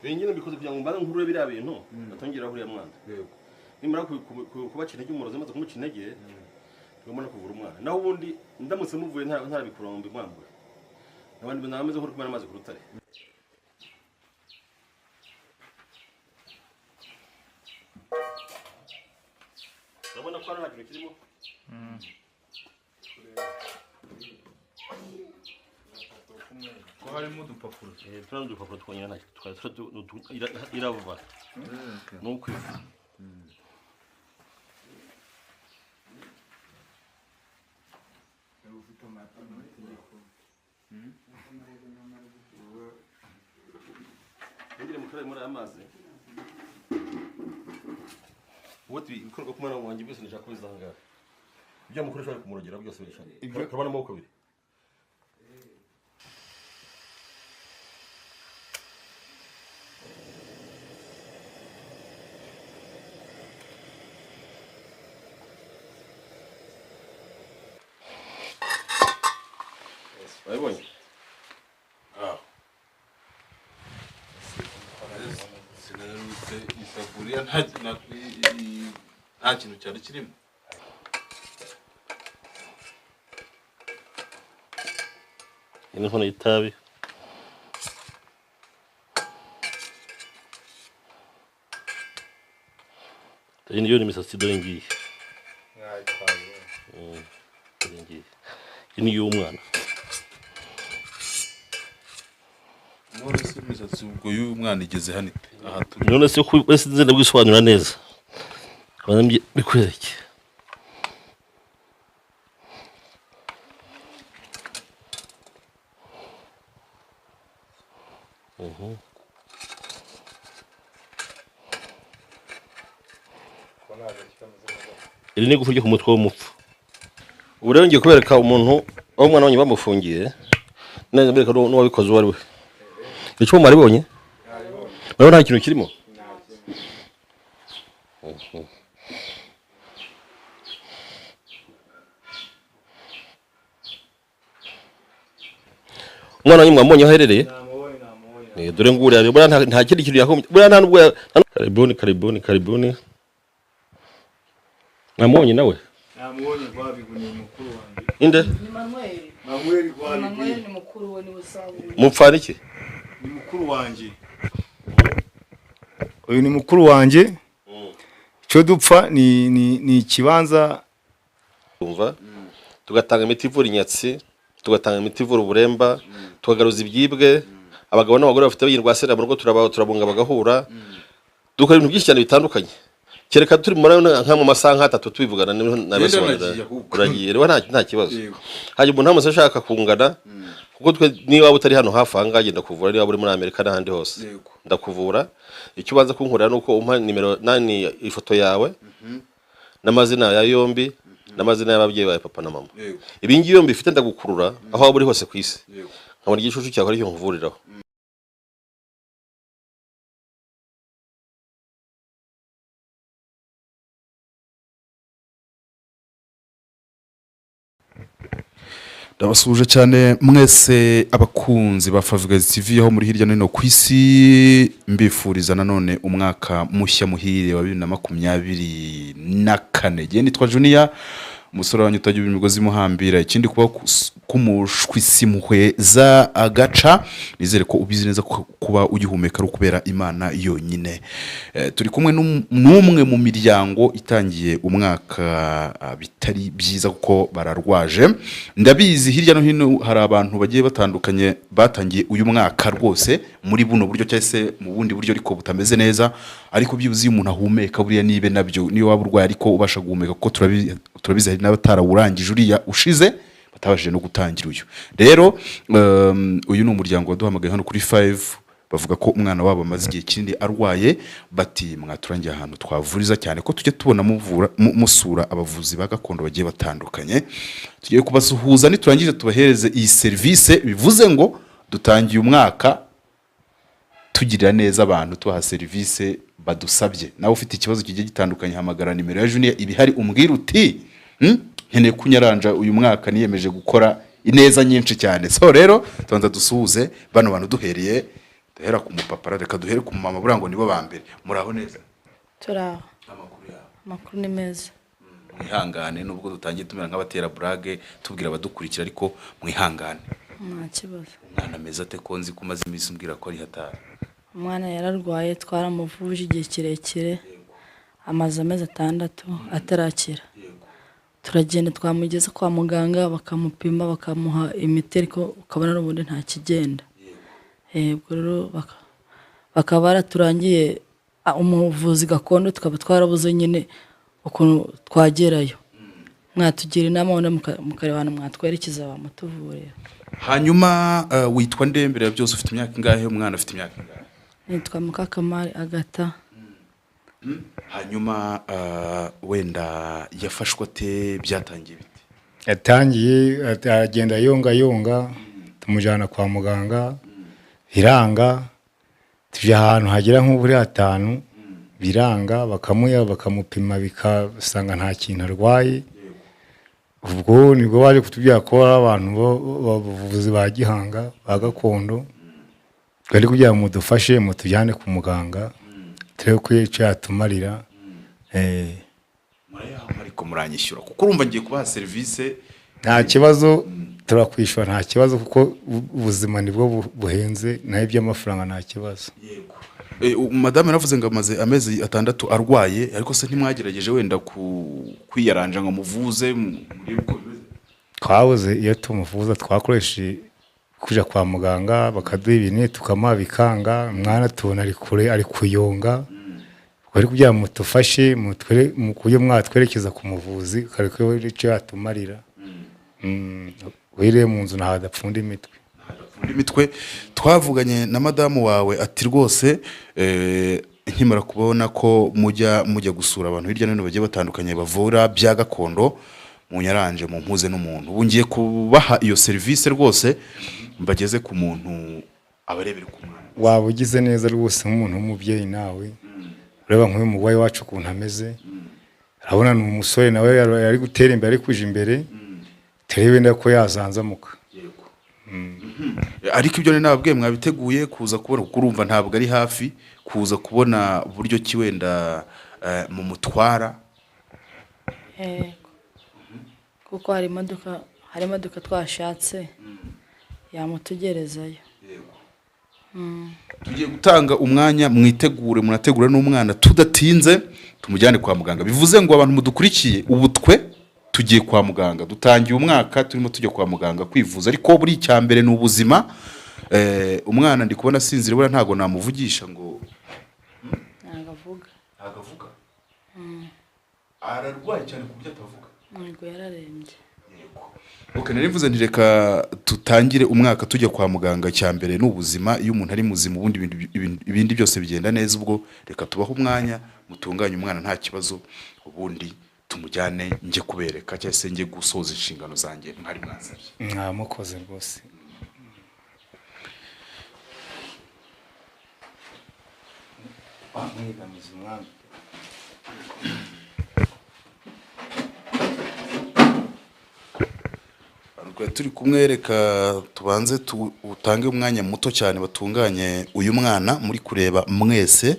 Ibi nyine mbikoze kugira ngo mbanze nkurure biriya bintu atongeraho uriya mwana. Nimara kubaca intege, umurozi maze kumuca intege, tugomba no kuvura umwana. Naho ubundi ndamutse muvuye ntarabikura ngo mbimwambure, abandi nameze nk'uri kumena amazi ku rutare. Urabona ko hano nta kintu kirimo. Ko harimo udupapuro. Turiya udupapuro twonyine, nta twari irava ni ukwifu. Wongere mukarabe muri aya mazi. Ubundi ibikorwa ku mwana wanjye byose ndashaka kubizangara. Ibyo mukoresha bari kumurogera byose birashaka. Karabona amaboko abiri. Wabibonye? Sinarutse isafuriya, nta kintu cyari kirimo. Iyi ni inkono y'itabi. Iyi niyo ni imisatsi, dore ngiyi. Dore ngiyi. Iyi ni iy'umwana. None se imisatsi ubwo y'uyu mwana igeze hano ite aha turi? None se ko wese nzi ndabwisobanura neza. Abanza mbikwereke. Iri ni igufa ryo ku mutwe w'umupfu. Ubu rero ngiye kubereka umuntu aho umwana wanjye bamufungiye, neza mbereka n'uwabikoze uwo ari we. Icyo mwaribonye? Murabona nta kintu kirimo? Umwana wanjye mwamubonye aho aherereye? Namubonye, namubonye. Dore nguriya, buriya nta kindi kintu yakombye, buriya nta nubwo karibuni, karibuni, karibuni. Mwamubonye nawe? Namubonye. Rwabigwi ni mukuru wanjye. Inde? Ni Manuel. Manuel. Manuel. Rwabigwi. Ni mukuru we, niwe usabura. Mupfana iki? Ni mukuru wanjye. Uyu ni mukuru wanjye. Icyo dupfa ni ikibanza. Umva, tugatanga imiti ivura inyatsi, tugatanga imiti ivura uburemba, tukagaruza ibyibwe, abagabo n'abagore bafite rwasera mu rugo turabunga bagahura. Dukora ibintu byinshi cyane bitandukanye. Kereka turi muri nka mu masaha nk'atatu tubivugana nabisobanurira. Nagiye ahubwo. Uragiye rero, nta kibazo. Yego. Hanyuma umuntu wese ashaka kungana, kuko twe niba waba utari hano hafi aha ngaha, ndakuvura, niba uri muri Amerika n'ahandi hose. Ndakuvura. Icyo ubanza kunkorera ni uko umpa nimero nani, ifoto yawe n'amazina ya yombi n'amazina y'ababyeyi bawe, papa na mama. Ibi ngibi iyo mbifite ndagukurura aho waba uri hose ku isi, nkabona igicucu cyawe aricyo nkuvuriraho. Ndabasuhuje cyane mwese abakunzi ba Favugaz TV aho muri hirya no hino ku isi, mbifuriza nanone umwaka mushya muhire wa 2024. Jye nitwa Junior, umusore wanyu utagira imigozi imuhambira. Ikindi kuba kumushwisi muhweza agaca. Nizere ko ubizi neza ko kuba ugihumeka ari ukubera Imana yonyine. Turi kumwe n'umwe mu miryango itangiye umwaka bitari byiza kuko bararwaje. Ndabizi hirya no hino hari abantu bagiye batandukanye batangiye uyu mwaka rwose muri buno buryo cyangwa se mu bundi buryo ariko butameze neza. Ariko byibuze iyo umuntu ahumeka, buriya nibe nabyo, niyo waba urwaye ariko ubasha guhumeka, kuko turabizi hari n'abatarawurangije uriya ushize batabashije no gutangira uyu. Rero uyu ni umuryango waduhamagaye hano kuri 5, bavuga ko umwana wabo amaze igihe kinini arwaye, bati mwaturangiye ahantu twavuriza, cyane ko tujya tubona muvura musura abavuzi ba gakondo bagiye batandukanye. Tugiye kubasuhuza, niturangiza tubahereze iyi serivisi. Bivuze ngo dutangiye umwaka tugirira neza abantu, tubaha serivisi badusabye. Nawe ufite ikibazo kigiye gitandukanye, hamagara nimero ya Junior ibihari, umbwire uti: Nkeneye kunyaranja uyu mwaka, niyemeje gukora ineza nyinshi cyane." So rero tubanza dusuhuze bano bantu, duhereye Duhera ku mupapa, reka duhere ku mama, buriya ngo nibo ba mbere. Muraho neza? Turaho. Amakuru yawe? Amakuru ni meza. Mwihangane nubwo dutangiye tumera nk'abatera burage tubwira abadukurikira, ariko mwihangane. Nta kibazo. Umwana ameze ate, ko nzi ko umaze iminsi umbwira ko ari hatari? Umwana yararwaye, twaramuvuje igihe kirekire, amaze amezi 6 atarakira. Turagenda twamugeza kwa muganga bakamupima bakamuha imiti, ariko ukabona n'ubundi nta kigenda. Ubwo rero bakaba baraturangiye umuvuzi gakondo, tukaba twarabuze nyine ukuntu twagerayo. Mwatugira inama wenda mukareba ahantu mwatwerekeza bamutuvurira. Hanyuma witwa nde mbere ya byose, ufite imyaka ingahe, umwana afite imyaka ingahe? Nitwa Mukakamari Agata. Hanyuma wenda yafashwe ate, byatangiye bite? Yatangiye agenda yonga yonga, tumujyana kwa muganga biranga, tujya ahantu hagera nko muri 5 biranga, bakamuya bakamupima bikasanga nta kintu arwaye. Ubwo nibwo baje kutubwira ko ari abantu b'abavuzi ba gihanga ba gakondo, bari kugira ngo mudufashe mutujyane ku muganga turebe ko icyo yatumarira. Murayaha ariko muranyishyura, kuko urumva ngiye kubaha serivisi. Nta kibazo, turakwishyura nta kibazo, kuko ubuzima nibwo buhenze, naho iby'amafaranga nta kibazo. Yego. Madame yaravuze ngo amaze amezi 6 arwaye, ariko se ntimwagerageje wenda kwiyaranja ngo muvuze murebe uko bimeze? Twabuze iyo tumuvuza, twakoresheje kuja kwa muganga bakaduha ibinini tukamuha bikanga, umwana tubona ari kure ari kuyonga. Bari kugira ngo mutufashe mu buryo mwatwerekeza ku muvuzi kareko icyo yatumarira. Wiriye mu nzu ntaho adapfunda imitwe. Imitwe. Twavuganye na madamu wawe ati rwose nkimara kubona ko mujya gusura abantu hirya no hino bagiye batandukanye bavura bya gakondo, munyaranje mumpuze n'umuntu. Ubu ngiye kubaha iyo serivisi rwose, mbageze ku muntu abarebera ku mwana. Waba ugize neza rwose nk'umuntu w'umubyeyi, nawe ureba nk'uyu mugwayi wacu ukuntu ameze, urabona ni umusore nawe yari gutera imbere, ari kuja imbere, turebe wenda ko yazanzamuka. Ariko ibyo nababwiye mwabiteguye kuza kubona, kuko urumva ntabwo ari hafi kuza kubona buryo ki wenda mu mutwara. Yego, kuko hari imodoka twashatse yamutugerezayo. Tugiye gutanga umwanya, mwitegure, munategura n'umwana, tudatinze tumujyane kwa muganga. Bivuze ngo abantu mudukurikiye, ubu twe tugiye kwa muganga, dutangiye umwaka turimo tujya kwa muganga kwivuza, ariko buri icya mbere ni ubuzima. Umwana ndi kubona asinzira, buriya ntago namuvugisha ngo Ntabwo avuga. Ntabwo avuga, ararwaye cyane ku buryo atavuga. Ntabwo, yararembye. Okay, nari mvuze nti reka tutangire umwaka tujya kwa muganga, cya mbere ni ubuzima. Iyo umuntu ari muzima ubundi ibindi byose bigenda neza. Ubwo reka tubahe umwanya mutunganye umwana nta kibazo, ubundi tumujyane njye kubereka cyangwa se njye gusoza inshingano zanjye mwari mwansabye. Mwamukoze rwose. Mwegamiza umwami. Twari turi kumwereka, tubanze utange umwanya muto cyane batunganye uyu mwana muri kureba mwese.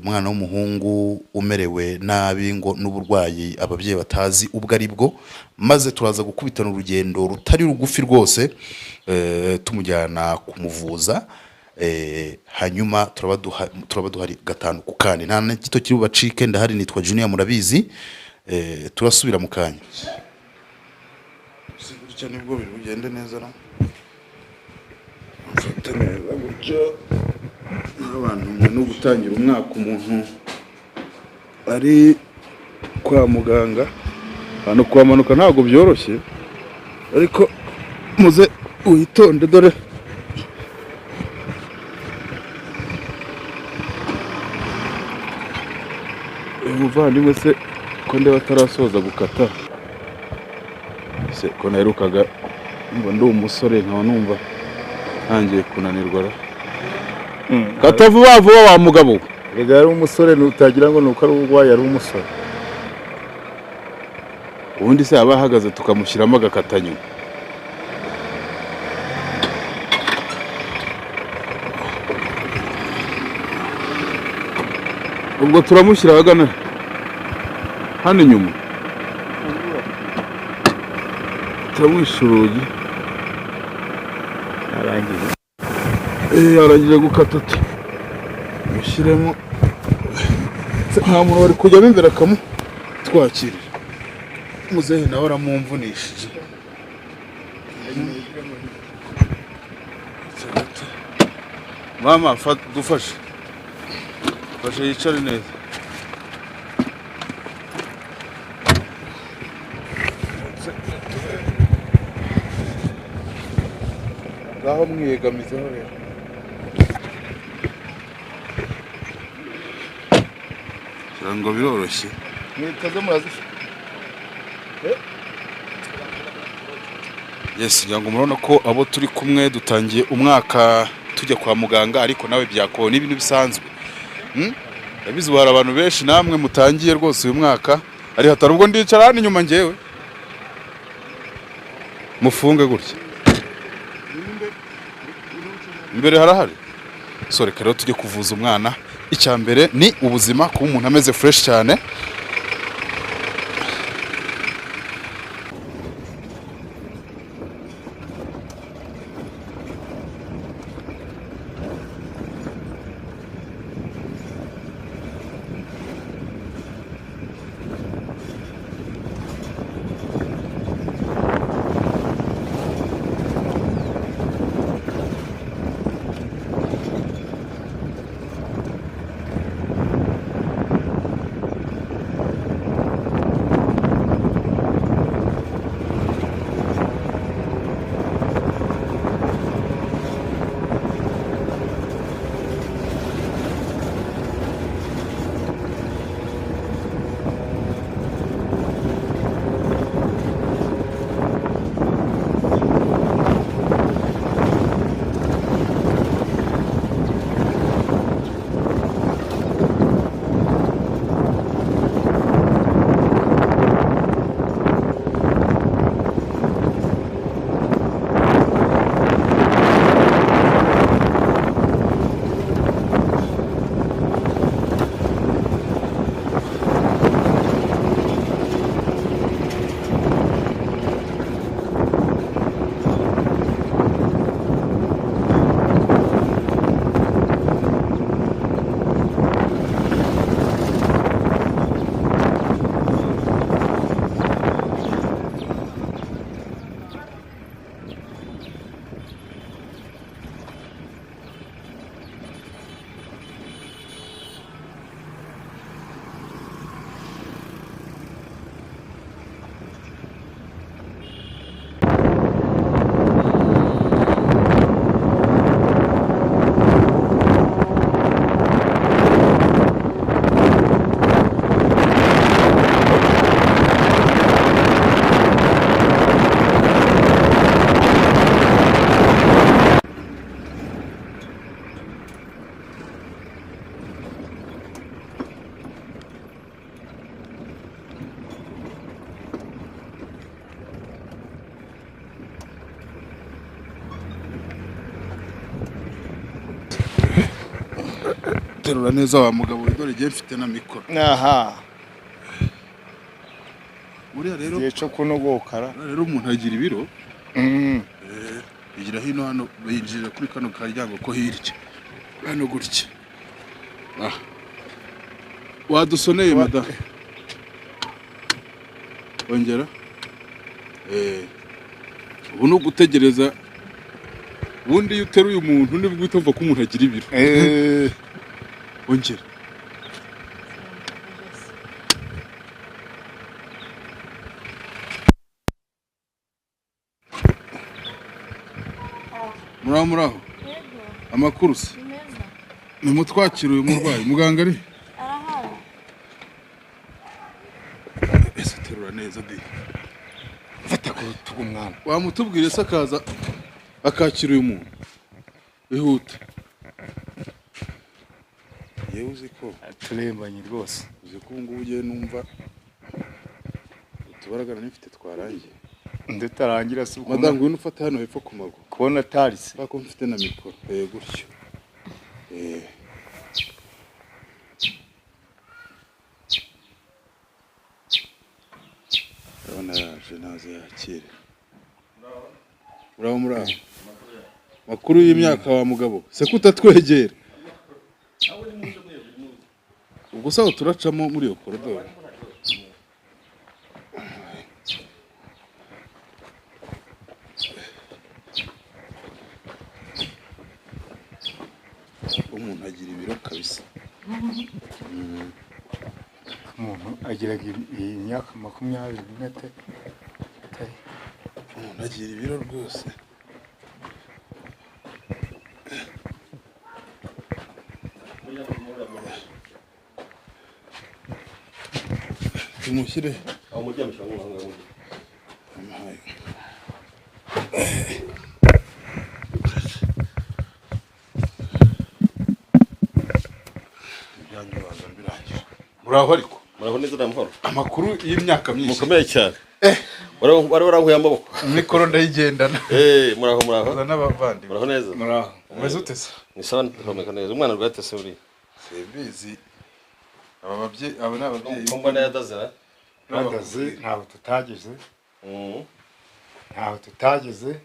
Umwana w'umuhungu umerewe nabi ngo n'uburwayi ababyeyi batazi ubwo ari bwo, maze turaza gukubitana urugendo rutari rugufi rwose, tumujyana kumuvuza. Hanyuma turaba duhari 5 ku kandi, nta na gito kiri bubacike. Ndahari, nitwa Junior murabizi. Turasubira mu kanya. Si gutya nibwo biri bugende neza na mfate neza gutya n'abantu mwe no gutangira umwaka umuntu ari kwa muganga, hano kuhamanuka ntabwo byoroshye, ariko muze witonde. Dore uyu muvandimwe se ko ndeba atarasoza gukata, se ko naherukaga ngo ndi umusore nkaba numva ntangiye kunanirwa ra. Kata vuba vuba wa mugabo. Erega yari umusore, utagira ngo nuko ari urwaye, yari umusore. Ubundi se yaba ahagaze tukamushyiramo agakata nyuma. Ubwo turamushyira ahagana hano inyuma, turamwisha urugi. Arangije gukata, mushyiremo. Nta muntu wari kujyamo imbere akamutwakirira. Muzehe nawe aramumvunishije. Mama dufashe, fashe yicare neza. Ngaho mwiyegamizeho rero. Kugira ngo biroroshye. Mwitaze murazifite. Yes, ngira ngo murabona ko abo turi kumwe dutangiye umwaka tujya kwa muganga, ariko nawe byakowe n'ibintu bisanzwe. Ndabizi hari abantu benshi namwe mutangiye rwose uyu mwaka ari hatari. Ubwo ndicara hano inyuma njyewe mufunge gutya, imbere harahari. So reka rero tujye kuvuza umwana. Icya mbere ni ubuzima, kuba umuntu ameze fresh cyane. Terura neza wa mugabo, dore igihe mfite na mikoro. Aha. Buriya rero igihe cyo kunogokara rero umuntu agira ibiro. Bigira hino hano, binjirira kuri kano karyango ko hirya hano gutya. Wadusoneye mada, ongera. Ubu ni ugutegereza. Ubundi iyo uteruye umuntu nibwo uhita wumva ko umuntu agira ibiro. Ongera. Muraho muraho. Amakuru se? Nimutwakira uyu murwayi, muganga ari? Ese terura neza di. Fata ku rutugu mwana. Wamutubwire se akaza akakira uyu muntu. Ihute. Yewe uzi ko turembanye rwose. Uzi ko ubu ngubu ugiye numva utubaragara nifite twarangiye. Ndutarangira si uko. Madame ngwino ufate hano hepfo ku maguru. Kubona tarise. Bako mfite na mikoro. Gutyo. Naze yakire. Uraho muraho. Makuru y'imyaka wa mugabo. Se kutatwegera. Ubwo sawa turacamo muri iyo koridoro. Umuntu agira ibiro kabisa. Umuntu agira imyaka 23. Umuntu agira ibiro rwose. Tumushyire aho muryamisha ngo ngo. Muraho ariko. Muraho neza namahoro. Amakuru y'imyaka myinshi. Mukomeye cyane. Wari warankuye amaboko. Mikoro ndayigendana. Muraho muraho. N'abavandimwe. Muraho neza. Muraho. Umeze ute se? Ni sawa ndahumeka neza. Umwana rwate se uri? Simbizi. Aba babyeyi aba n'ababyeyi. Ko mbona yadazira. Yadaze ntaho tutageze. Ntaho tutageze.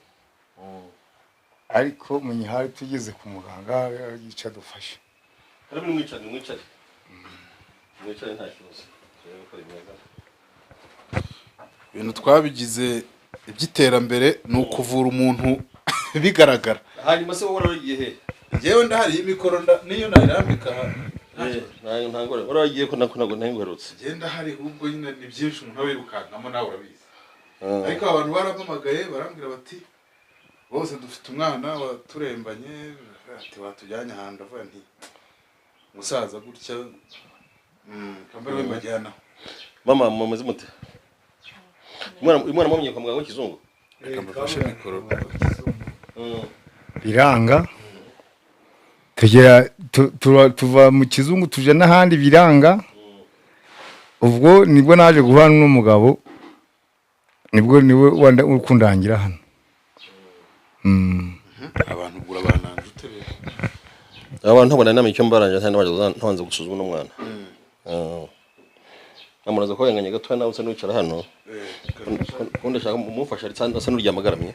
Ariko munyihari tugeze ku muganga yica dufashe. Karibu mwicare mwicare. Mwicare nta kibazo. Turebe ko bimeze. Ibintu twabigize iby'iterambere ni ukuvura umuntu bigaragara. Hanyuma se wowe waragiye he? Njyewe ndahari imikoro niyo nayirambika. Nta ngore. Waragiye ko nako ntenguherutse. Njye ndahari ahubwo nyine ni byinshi umuntu aba yirukankamo nawe urabizi. Ariko abantu barampamagaye barambwira bati bose dufite umwana waturembanye ati watujyanye ahantu ndavuga nti musaza gutya kambere we mbajyana. Mama mumeze mute? Umwana mwamenye kwa muganga w'ikizungu? Reka mbafashe mikoro. Biranga. Tugera tuva mu kizungu tuje n'ahandi biranga. Ubwo nibwo naje guhana n'umugabo nibwo niwe wanda ukundangira hano. Abantu gura bananje uterere. Abantu ntabona namenye icyo mbaranje ntabanza gusuzuma n'umwana. Namuraza ko yanganye gato nawe usa n'uwicara hano. Kundi ashaka umufasha asa n'uryamagaramye.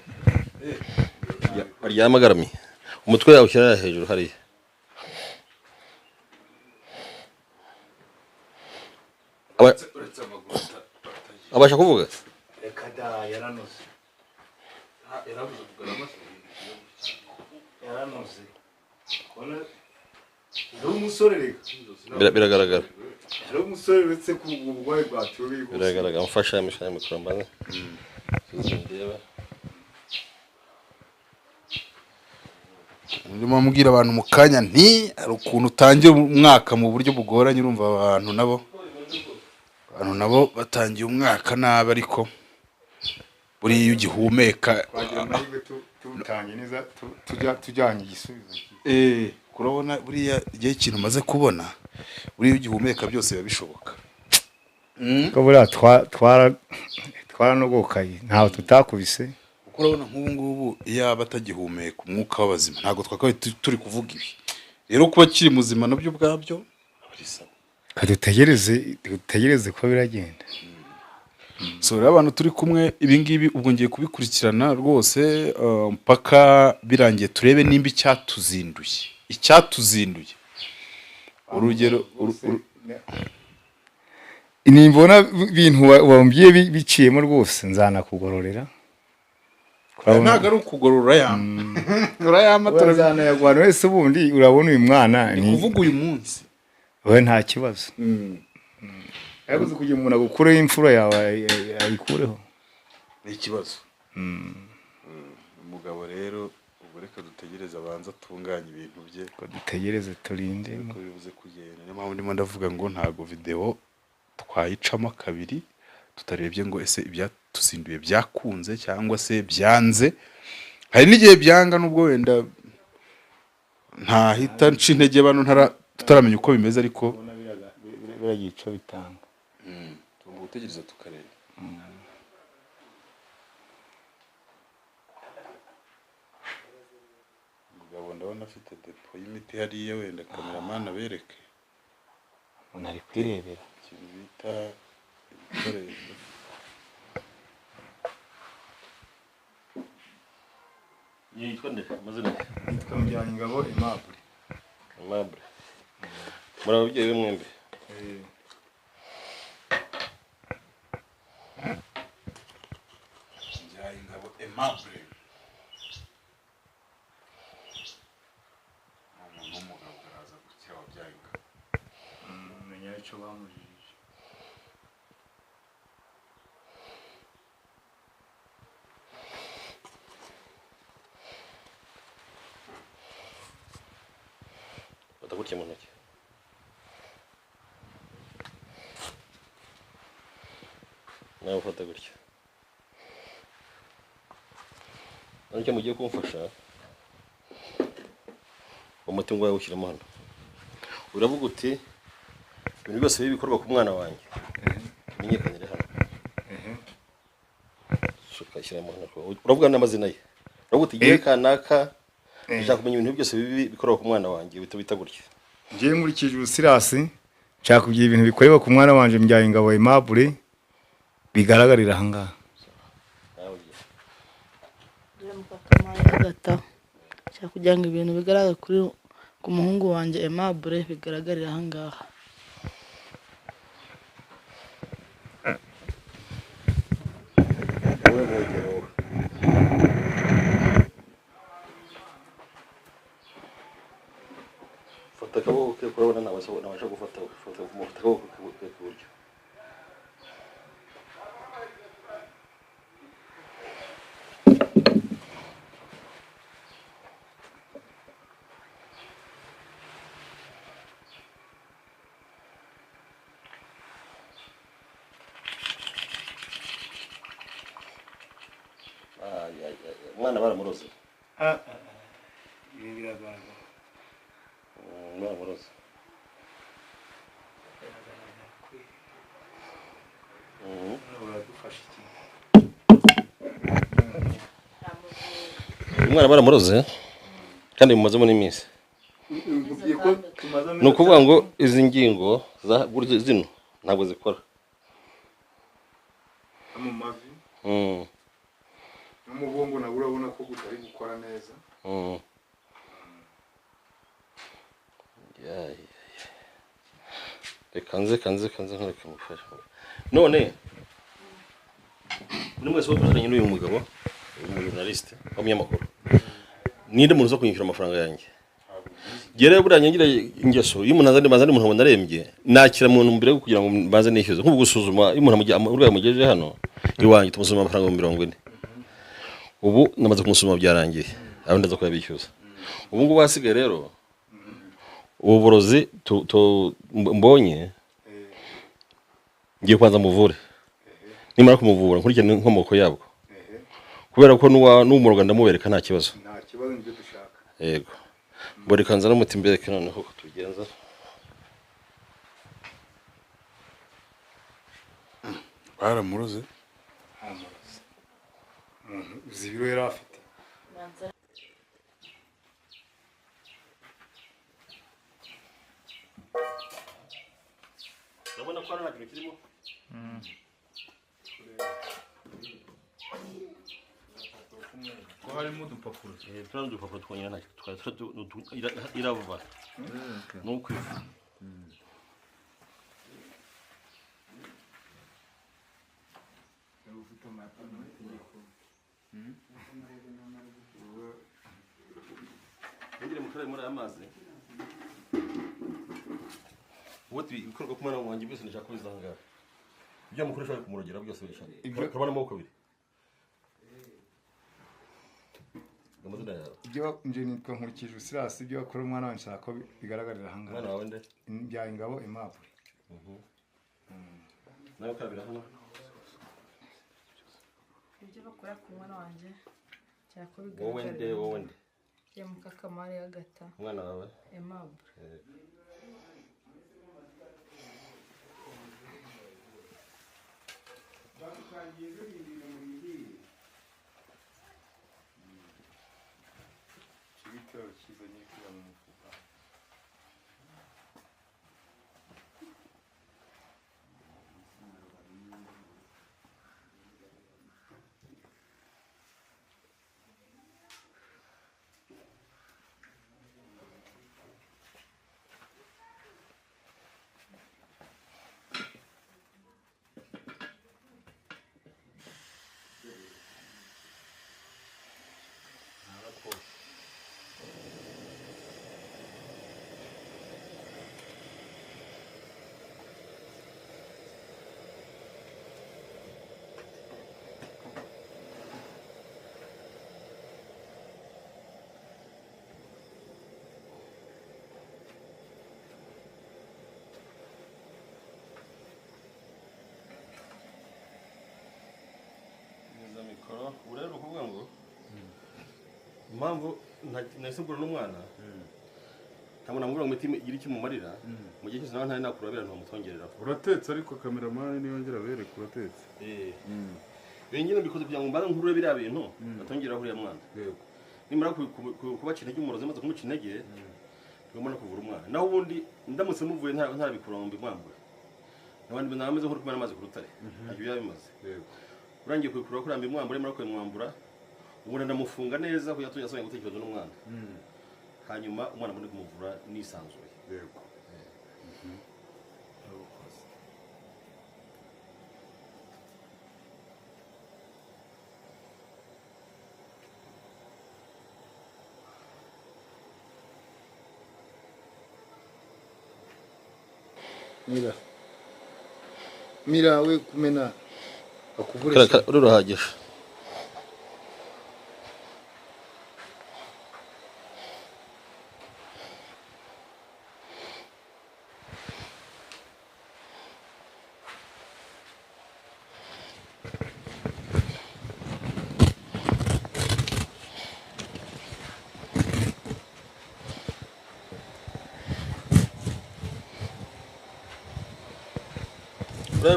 Aryamagaramye. Umutwe yawe ushyira hejuru hariya. Abasha kuvuga? Reka da yaranoze. Yaranoze. Kona umusore reka. Biragaragara. Ari umusore uretse ku burwayi bwa turi. Biragaragara mfasha mishaya mikrombaza. Ndeba. Ndimo mbwira abantu mu kanya nti ari ukuntu utangiye umwaka mu buryo bugoranye urumva abantu nabo batangiye umwaka nabi ariko buri iyo ugihumeka twagira amahirwe tutangiye neza tujyanye igisubizo. Kurabona buriya igihe ikintu umaze kubona buriya iyo ugihumeka byose biba bishoboka. Ko buriya twaranogokaye ntaho tutakubise. Urabona nk'ubu ngubu iyo aba atagihumeka umwuka w'abazima ntabwo twakabaye turi kuvuga ibi. Rero kuba kiri muzima nabyo ubwabyo ari sawa. Dutegereze ko biragenda. So rero abantu turi kumwe ibi ngibi ubwo ngiye kubikurikirana rwose mpaka birangiye turebe nimba icyatuzinduye. Icyatuzinduye. Urugero nimbona ibintu wambwiye biciyemo rwose nzanakugororera. Ntabwo ari ukugorora yama. Urayama turazanayagwana wese ubundi urabona uyu mwana ni kuvuga uyu munsi. We nta kibazo. Yaguze kugira umuntu agukureho imfura yawe ayikureho. Ni ikibazo. Umugabo rero ubwo reka dutegereze abanza atunganye ibintu bye. Ko dutegereze turinde. Ko bivuze kugenda. Niyo mpamvu ndimo ndavuga ngo ntago video twayicamo kabiri tutarebye ngo ese ibyatuzinduye byakunze cyangwa se byanze. Hari n'igihe byanga nubwo wenda ntahita nca intege bano tutaramenya uko bimeze ariko biragica bitanga. Tugomba gutegereza tukareba. Umugabo ndabona afite depo y'imiti hariya wenda cameraman abereke. Umuntu ari kwirebera ikintu bita ibikoresho. Yitwa nde amazina? Yitwa Mbyayingabo Aimable. Aimable. Muri ababyeyi be mwembi? Mbyayingabo Aimable. Umuntu w'umugabo araza gukira wabyaye ingabo. Menya icyo bamujije. Fata gutya mu ntoki. Nawe ufata gutya. Nicyo mugiye kumfasha, umuti ngo wawushyiramo hano. Uravuga uti ibintu byose bibi bikorwa ku mwana wanjye bimenyekanire hano. Suka shyiramo hano. Uravuga n'amazina ye. Uravuga uti ngiye kanaka nshaka kumenya ibintu byose bibi bikorwa ku mwana wanjye, bita gutya. Ngiye nkurikije Ubusirasi, nshaka kugira ibintu bikorerwa ku mwana wanjye Mbyayingabo Aimable bigaragarira aha ngaha. Nshaka kugira ngo ibintu bigaragara kuri ku muhungu wanjye Aimable bigaragarira aha ngaha. Fata akaboko ke, kurabona nabasha gufata. Fata akaboko ke k'iburyo. Umwana baramuroze. Ibi biragaragara. Baramuroze. Uradufasha iki? Umwana baramuroze kandi bimazemo n'iminsi. Ni ukuvuga ngo izi ngingo za zino ntabwo zikora. Mu mavi. N'umugongo nawe urabona ko utari gukora neza. Reka nze nkureke mufashe. None muri mwese tuzanye n'uyu mugabo, umujournaliste w'umunyamakuru. Ninde muntu uza kunyishyura amafaranga yanjye? Gere buriya ngira ingeso iyo umuntu azanye bazanye umuntu narembye nakira umuntu mbere kugira ngo mbanze nishyuze. Nk'ubu gusuzuma iyo umuntu urwaye mugejeje hano iwanjye tumusuzuma amafaranga 40. Ubu namaze kumusuzuma byarangiye, aho ndaza kuyabishyuza. Ubu ngubu hasigaye rero ubu burozi mbonye ngiye kwanza muvure. Nimara kumuvura nkurikirane inkomoko yabwo, kubera ko n'umuroga ndamubereka nta kibazo. Nta kibazo nibyo dushaka. Yego. Mboreka nza n'umuti mbereke noneho ko tubigenza. Baramuroze. Umuntu uzi ibiro yari afite. Urabona ko hano nta kintu kirimo? Ko harimo udupapuro. Turiya udupapuro twonyine ntacyo irava. Ni ukwiva. Mwinjire mukarabe muri aya mazi. Ubuti ibikorwa ku mwana wanjye byose ndashaka kubizangara. Ibyo mukoresha bari kumurogera byose birashaka. Karabana amaboko abiri. Amazina yawe? Ibyo nje nitwa Nkurikije Ubusirasi, ibyo bakora umwana wanjye nshaka ko bigaragarira aha ngaha. Umwana wawe nde? Mbyayingabo Aimable. Nawe ukarabira hano. Ibyo bakora ku mwana wanjye nshaka ko Wowe nde? bigaragarira. Wowe nde? Ya Mukakamari Agatha. Umwana wawe? Aimable. Igitero kizanye kujya mu mufuka. Ubu rero ukuvuga ngo impamvu nahise ngura n'umwana ntabwo namubwira ngo imiti igira icyo imumarira mu gihe cyose nawe ntari nakurabira ntamutongereraho. Uratetse ariko kameramani niyongera bereka uratetse. Ibi nyine mbikoze kugira ngo mbanze nkurure biriya bintu batongeraho uriya mwana. Yego. Nimara kubaca intege umurozi maze kumuca intege tugomba no kuvura umwana. Naho ubundi ndamutse muvuye ntarabikura ngo mbimwambure. N'abandi nameze nk'uri kumena amazi ku rutare. Ntacyo biba bimaze. Yego. Urangiye kubikura kuri mbimwambure mara kubimwambura ubundi ndamufunga neza kugira ngo tujye gutekereza n'umwana. Hanyuma umwana mbone kumuvura nisanzuye. Yego. Mira. Mira we kumena akuvurisha. Rurahagije.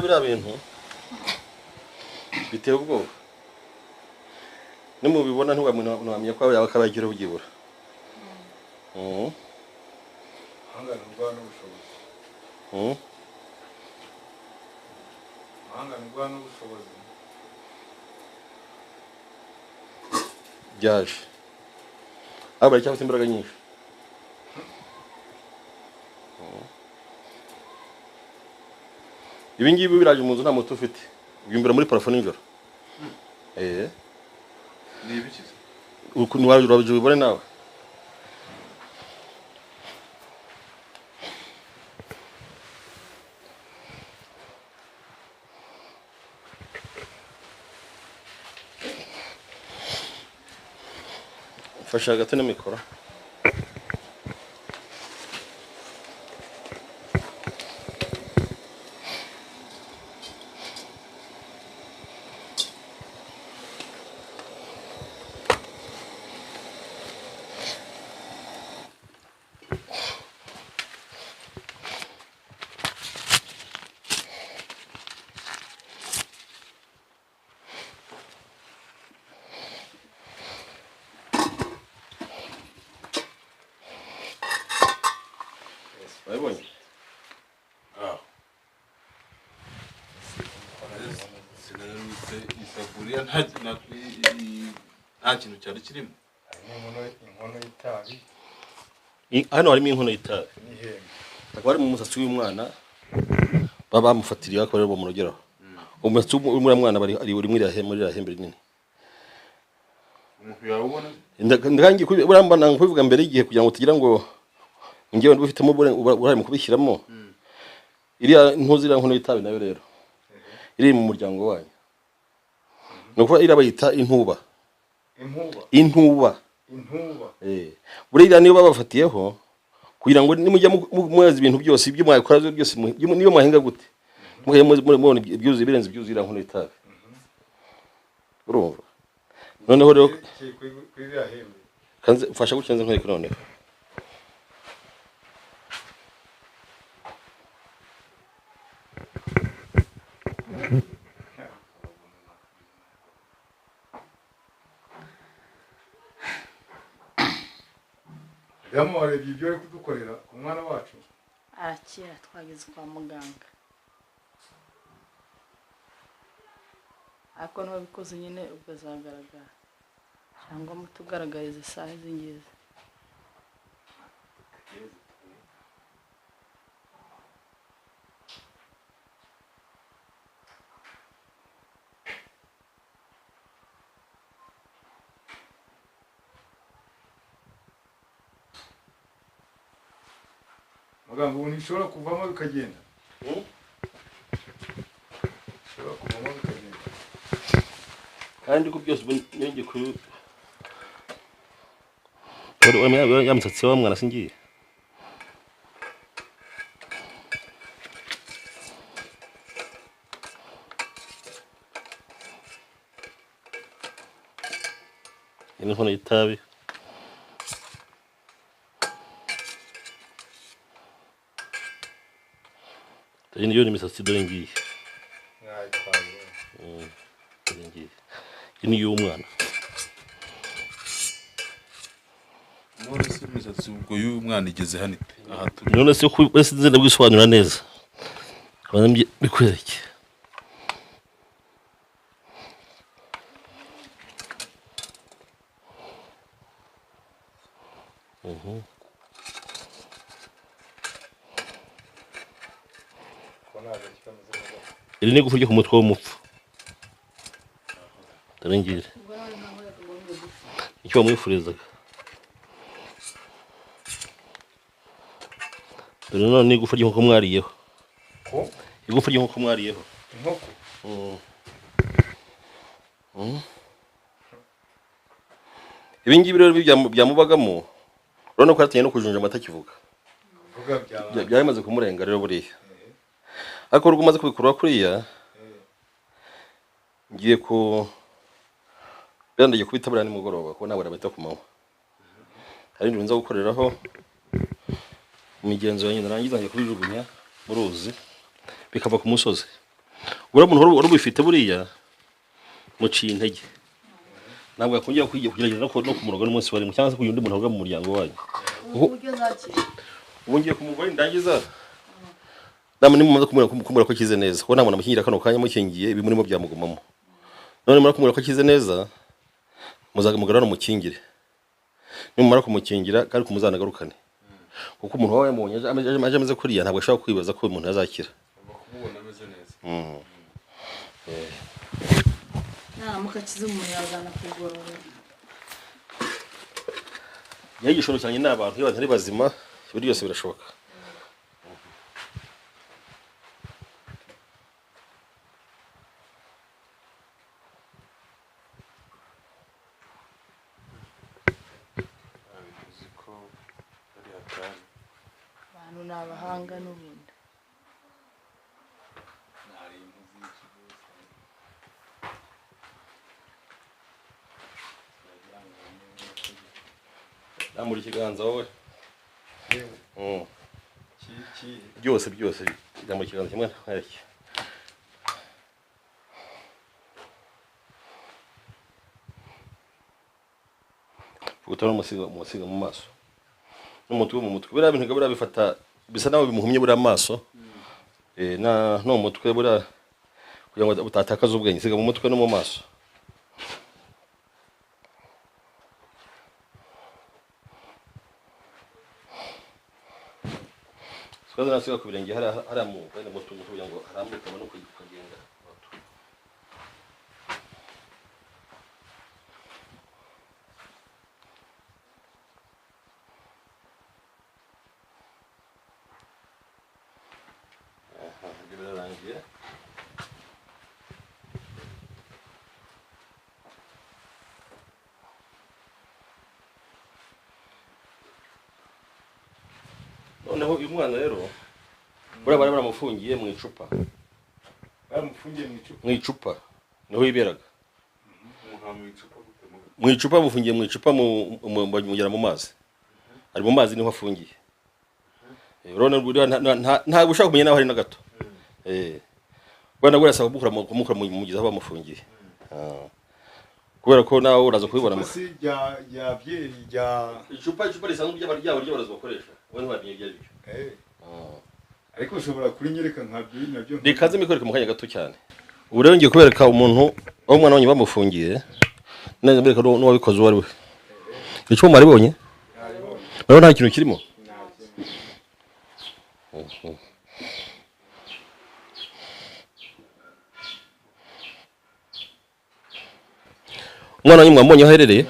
Biriya bintu biteye ubwoba nimubibona ntiwamenya ko yaba akabagira byibura. Byaje aho baracyafite imbaraga nyinshi. Ibi ngibi biraje mu nzu nta moto ufite ubyumbira muri parafo nijoro. Ni ibikize ukuntu waje ubibone nawe. Mfasha gato na mikoro. Wabibonye? Sinarutse isafuriya nta kintu cyari kirimo. Inkono y'itabi. Hano harimo inkono y'itabi. N'ihembe. Hakaba harimo umusatsi w'umwana baba bamufatiriye akaba ariwo bamurogeraho. Umusatsi w'umwana mwana bari ari uri muri iriya hembe rinini. Umuntu yawubona? Ndangiye buramba kubivuga mbere y'igihe kugira ngo tugira ngo ngewe ndubifitemo uruhare mu kubishyiramo. Iriya ntuzi iriya nkono y'itabi nayo rero iri mu muryango wanyu. Ni ukuvuga iriya bayita intuba. Intuba. Intuba. Buriya niyo babafatiyeho kugira ngo nimujya muzi ibintu byose ibyo mwakora byose niyo mwahinga gute mukajya mubona ibyuzuye birenze ibyuzuye iriya nkono y'itabi. Urumva? Noneho rero kanze mfasha gutya nze nkwereke noneho. Yamuharebye ibyo ari kudukorera ku mwana wacu. Arakira twageze kwa muganga. Ariko n'ababikoze nyine ubwo azagaragara cyangwa mutugaragarize isaha izi ngizi. Muganga ubu ntishobora kuvamo bikagenda. Ishobora kuvamo bikagenda. Kandi ko byose ngiye ku ya musatsi wa mwana singiye. Iyi ni inkono y'itabi. Iyi niyo ni imisatsi, dore ngiyi. Dore ngiyi. Iyi ni iy'umwana. None se imisatsi ubwo y'uyu mwana igeze hano ite? Aha turi. None se ko wese nzi ndabisobanura neza. Abanza mbikwereke. Iri ni igufa ryo ku mutwe w'umupfu. Dore ngiri. Icyo wamwifurizaga. Dore none ni igufa ry'inkoko mwariyeho. Ko? Igufa ry'inkoko mwariyeho. Inkoko. Ibi ngibi rero byamubagamo, urabona ko yatangiye no kujunja amata akivuga. Vuga byaba. Byari bimaze kumurenga rero buriya. Ariko ubwo umaze kubikurura kuriya, ngiye ku byandagiye kubita buriya nimugoroba, kuko ntabwo nabita ku manywa. Hari ibintu nza gukoreraho imigenzo yanjye, narangiza njya kubijugunya mu ruzi bikava ku musozi. Buriya umuntu wari ubifite buriya muciye intege, ntabwo yakongera kugerageza no kumuroga n'umunsi wa rimwe, cyangwa se kugira undi muntu aroga mu muryango wanyu. Uburyo zakira. Ubu ngiye kumugore ndangiza namwe nimumaze kumubwira ko akize neza, kuko nta muntu amukingira kano kanya, mukingiye ibi murimo byamugumamo. None nimara kumubwira ko akize neza, muzamugarura mukingire. Nimumara kumukingira kandi kumuzanagarukane, kuko umuntu waba yamubonye aje ameze kuriya ntabwo ashobora kwibaza ko uyu muntu azakira. Ugomba kumubona ameze neza. Naramuka akize umuntu yazana kugorora. Iyo igishoro cyanjye ni abantu, iyo abantu ari bazima ibintu byose birashoboka. Uzi ko ari hatari. Abantu ni abahanga n'ubundi. Namura ikiganza wowe. Byose byose namura ikiganza kimwe nkwereke. Utora umusiga mu maso n'umutwe mu mutwe, buriya bintu buriya bifata bisa naho bimuhumye buriya amaso, na no mu mutwe buriya kugira ngo utatakaza ubwenge, siga mu mutwe no mu maso. Sikaza nasiga ku birenge hariya mu wenda mu tuntu kugira ngo harambuke abone uko kugenda. Aha, ibyo birarangiye. Noneho uyu mwana rero buriya bari baramufungiye mu icupa. Bamufungiye mu icupa. Mu icupa niho yiberaga. Umuha mu icupa gute muga? Mu icupa bamufungiye mu icupa, bamugera mu mazi. Ari mu mazi niho afungiye. Urabona buriya ntabwo ushaka kumenya naho ari na gato. Bwana buriya asaba kumukura mu mugezi aho bamufungiye. Kubera ko nawe uraza kubibona mu Si rya byeri rya icupa risanzwe ry'abarozi bakoresha. Wowe ntiwamenye ibyo ari byo. Ariko ushobora kurinyereka nkabyo nabyo. Rikaze mikwereke mu kanya gato cyane. Ubu rero ngiye kubereka umuntu aho umwana wanyu bamufungiye, neza mbereka n'uwabikoze uwo ari we. Icupa mwaribonye? Murabona nta kintu kirimo? Umwana wanyu mwamubonye aho aherereye?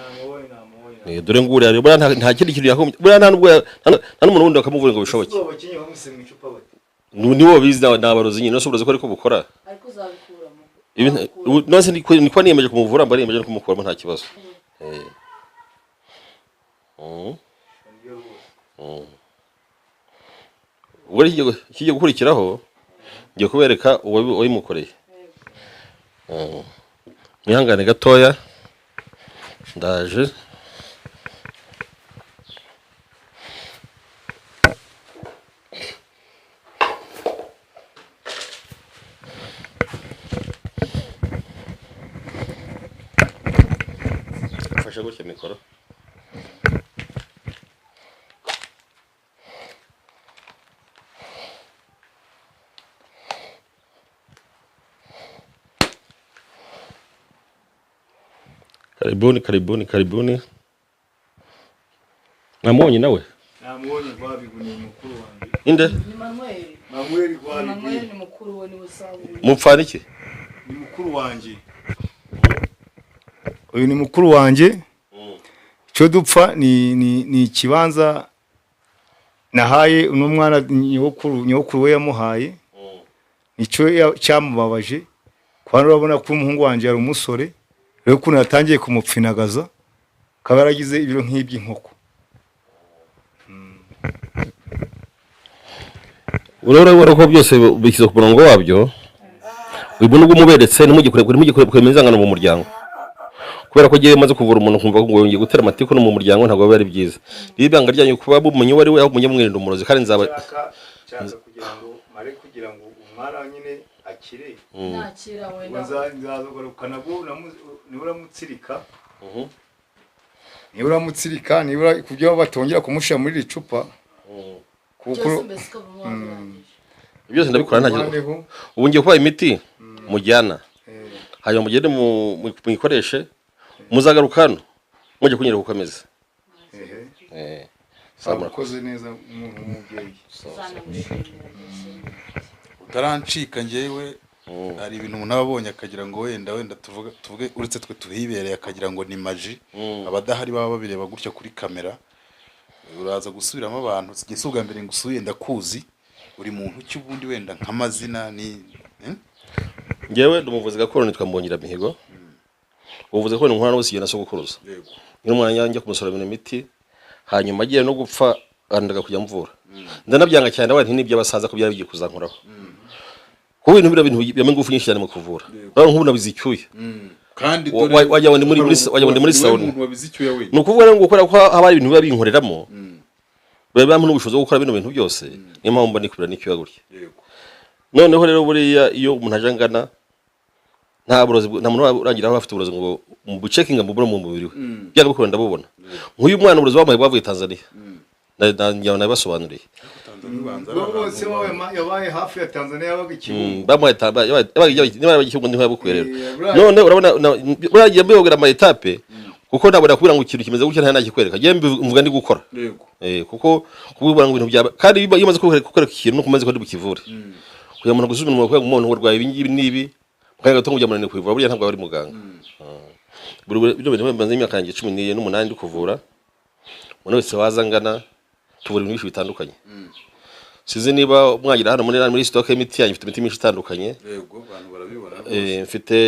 Dore nguriya rero, buriya nta kindi kintu yakombye, buriya nta nubwo nta n'umuntu wundi wakamuvura ngo bishoboke. Abakinnyi bamusize mu icupa bati. Nibo babizi, ni abarozi nyine, none se uburozi ko ariko bukora. Ariko uzabikuramo. None se niko niyemeje kumuvura, mba niyemeje no kumukuramo nta kibazo. Ubwo rero ikigiye gukurikiraho, ngiye kubereka uwabimukoreye. Mwihangane gatoya, ndaje. Fasha gutya mikoro. Karibuni, karibuni, karibuni. Namubonye nawe? Namubonye. Rwabigwi ni mukuru wanjye. Inde? Ni Manuel. Manuel. Manuel. Rwabigwi. Ni mukuru we, niwe usabura. Mupfana iki? Ni mukuru wanjye. Uyu ni mukuru wanjye. Icyo dupfa ni ikibanza nahaye uno mwana nyokuru. Nyokuru we yamuhaye, nicyo cyamubabaje. Kuba urabona ko umuhungu wanjye yari umusore rero, ukuntu yatangiye kumupfinagaza, akaba yaragize ibiro nk'iby'inkoko. Urabona ko byose bishyize ku murongo wabyo. Ubu nubwo umuberetse, ntimugikore kurema inzangano mu muryango, kubera ko agiye maze kuvura umuntu nkumva ngo yongeye gutera amatiku no mu muryango, ntabwo biba ari byiza. Niba ibanga ryanyu kuba mumenye uwo ari we, aho mujye mwirinda umurozi, kandi nzaba Nshaka kugira ngo mare kugira ngo umwana nyine akire. Nakira Ubwo wenda. Nzagaruka nabwo nibura nibura mutsirika nibura kubyo batongera kumushyira muri iri cupa kuko Byose mbese ukaba wabirangije. Byose ndabikora, nta kibazo. Urubandeho. Ubu ngiye kubaha imiti mujyana, hanyuma mugende muyikoreshe, muzagaruka hano mujye kunyereka uko ameze. Ehe. Sawa, murakoze. Ukoze neza umuntu w'umubyeyi. Uzanamushimira mbese. Utarancika, njyewe hari ibintu umuntu aba abonye akagira ngo wenda tuvuge uretse twe tuhibereye, akagira ngo ni maji. Abadahari baba babireba gutya kuri kamera. Uraza gusubiramo abantu. Si ubwa mbere ngusuye, ndakuzi. Uri muntu ki ubundi, wenda nk'amazina ni eh? Njyewe ndi umuvuzi gakondo, nitwa Mbongiramihigo. Ubuvuzi gakondo nkora n'ubusigiye na sogokuruza. Nyine umwana njya kumusoromera imiti, hanyuma agiye no gupfa andaga kujya mvura, ndanabyanga cyane. Abana nti n'iby'abasaza ko byari bigiye kuzankoraho, kuko ibintu biriya bintu bibamo ingufu nyinshi cyane mu kuvura. Urabona nk'ubu nabize icyuya. Kandi Wagira ngo wagira ngo ndi muri niwe sauna. Muntu wabize icyuya wenyine. Ni ukuvuga rero ngo kubera ko haba hari ibintu biba binkoreramo, biba bimpa n'ubushobozi bwo gukora bino bintu byose, niyo mpamvu mba nikubira n'icyuya gutya. Noneho rero buriya iyo umuntu aje angana, nta burozi nta muntu urangira aho afite uburozi ngo mu bucekinga mubure mu mubiri we, byanga bikunda ndabubona. Nk'uyu mwana uburozi bamuhaye bwavuye Tanzania. Ngira ngo nabibasobanuriye. Tanzania ubanza ari Bose ahantu yabaye hafi ya Tanzania, yabaga ikibuga. Bamuhaye niba yabaye ikibuga niho yabukuye rero. Buriya- None urabona buriya ngiye mbibabwira ama étapes, kuko ntabwo nakubwira ngo ikintu kimeze gutya nta nakikwereka. Ngiye mvuga ndi gukora. Kuko kubibona ngo ibintu byaba, kandi iyo umaze kukwereka ikintu nuko umaze ko ndi bukivure, kugira ngo umuntu agusuzume umuntu, ngo umuntu urwaye ibi ngibi n'ibi, mu kanya gato ngo ujya kuyivura, burya ntabwo aba ari muganga. Buri bino bintu bimaze imyaka yanjye 18 ndi kuvura. Umuntu wese waza angana, tuvura ibintu byinshi bitandukanye. Sinzi niba mwagira hano muri stock y'imiti yanjye, mfite imiti myinshi itandukanye. Yego, abantu barabibona. Mfite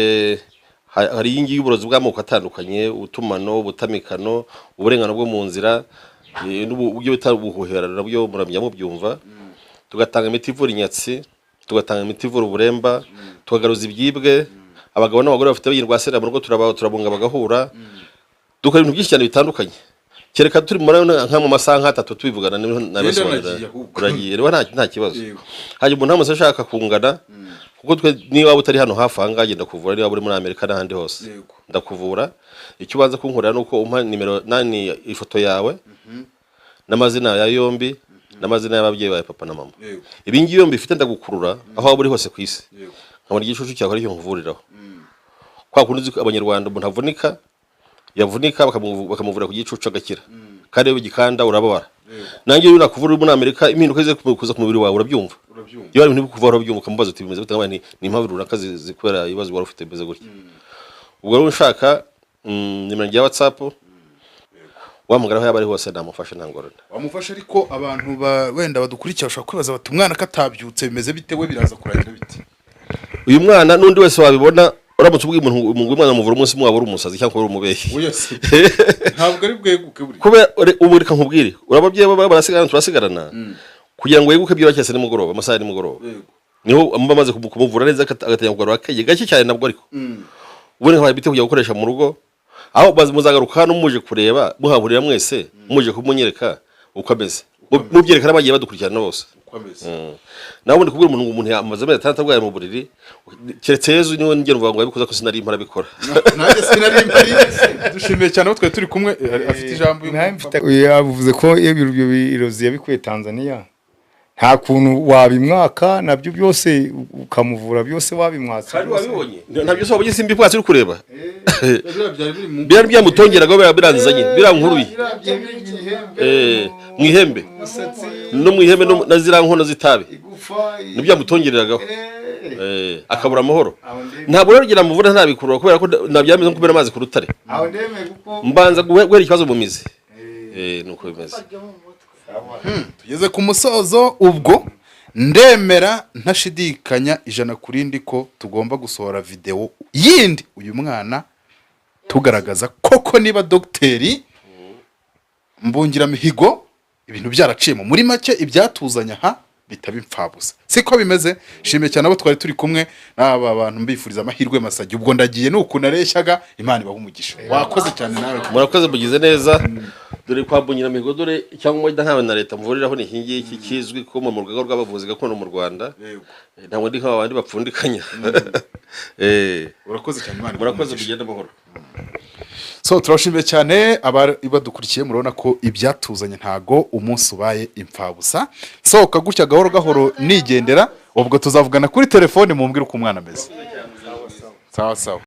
hari iyi ngiyi y'uburozi bw'amoko atandukanye: ubutumano, ubutamikano, uburengano bwo mu nzira, uburyo bita ubuhuhera, nabyo muramya mubyumva. Tugatanga imiti ivura inyatsi, tugatanga imiti ivura uburemba, tukagaruza ibyibwe. Abagabo n'abagore bafite bagirwa sera mu rugo, turabunga bagahura. Dukora ibintu byinshi cyane bitandukanye. Kereka turi muri nka mu masaha nk'atatu tubivugana niho nabisobanurira. Nagiye ahubwo. Uragiye rero, nta kibazo. Yego. Hanyuma umuntu wese ashaka kungana, kuko twe niba waba utari hano hafi aha ngaha ndakuvura, niba uri muri Amerika n'ahandi hose ndakuvura. Icyo ubanza kunkorera ni uko umpa nimero nani, ifoto yawe n'amazina ya yombi n'amazina y'ababyeyi bawe, papa na mama. Ibi ngibi iyo mbifite ndagukurura aho waba uri hose ku isi, nkabona igicucu cyawe aricyo nkuvuriraho. Kwa kundi uzi ko abanyarwanda umuntu avunika, yavunika bakamuvura ku gicucu agakira, kandi iyo igikanda urababara. Nanjye iyo nakuvura uri muri Amerika, impinduka zize kuza ku mubiri wawe urabyumva. Urabyumva. Iyo hari ibintu bikuvaho urabyumva, ukamubaza uti bimeze bite? Nkabaye nti ni impamvu runaka kubera ibibazo wari ufite bimeze gutya. Ubwo rero ushaka nimero ya WhatsApp, wahamagara aho yaba ari hose namufasha, nta ngorane. Wamufasha, ariko abantu ba wenda badukurikiye bashobora kwibaza bati umwana katabyutse bimeze bite, we biraza kurangira bite? Uyu mwana n'undi wese wabibona, uramutse ubwiye umuntu ngo umwana muvura umunsi umwe, waba uri umusazi cyangwa uri umubeshyi. Oya se, ntabwo ari bweguke buri Kubera ubu reka nkubwire, uri ababyeyi baba barasigarana, turasigarana kugira ngo yeguke byoroshye nimugoroba, amasaha ya nimugoroba niho muba amaze kumuvura neza, agatangira kugarura akenge gake cyane nabwo. Ariko ubundi nkabaye imiti kujya gukoresha mu rugo, aho muzagaruka hano muje kureba, muhahurira mwese muje kumunyereka uko ameze, mubyerekana bagiye badukurikirana bose. Uko Uko ameze. Nawe ubundi kubwira umuntu ngo umuntu yamaze amezi 6 arwaye mu buriri, keretse Yezu niwe njye numva ngo yabikoze, ko sinari mpara abikora. Nanjye sinari mpari. Dushimiye cyane abo twari turi kumwe. Afite ijambo uyu Nawe mupapa. Yavuze ko iyo ibyo birozi yabikuye Tanzania, nta kuntu wabimwaka nabyo byose ukamuvura byose wabimwatse Kandi byose. wabibonye, ntabyo se wabonye? Simbi bwatsi uri kureba. Biriya byari biri mu Biriya byamutongeragaho, biba biranzanye, birankuruye. Mu ihembe no mu ihembe na ziriya nkono z'itabi nibyo byamutongereragaho, akabura amahoro. Ntabwo rero ngira muvura ntabikurura, kubera ko ntabyameze nko kumena amazi ku rutare. Aho ndemeye kuko Mbanza guhera ikibazo mu mizi. Nuko bimeze. Tugeze ku musozo. Ubwo ndemera ntashidikanya 100% ko tugomba gusohora videwo yindi uyu mwana tugaragaza koko niba Dogiteri Mbungiramihigo ibintu byaraciyemo, muri make ibyatuzanye aha bitaba impfabusa. Siko bimeze? Shimiye cyane abo twari turi kumwe n'aba bantu, mbifuriza amahirwe masagi. Ubwo ndagiye, ni ukuntu areshyaga. Imana ibaha umugisha. Wakoze cyane nawe. Murakoze, mugize neza. Dore kwa Mbungiramihigo, dore icyangombwa ntawe na leta mvuriraho ni iki ngiki, kizwi ko mu rugaga rw'abavuzi gakondo mu Rwanda. Ntabwo ndi nk'aba bandi bapfundikanya. Urakoze cyane, Imana iguhe Murakoze. umugisha. Mugende amahoro. So turabashimiye cyane abari badukurikiye. Murabona ko ibyatuzanye ntago umunsi ubaye impfabusa. Sohoka gutya gahoro gahoro nigendera. Ubwo tuzavugana kuri telefone mumbwire uko umwana ameze. Sawa sawa.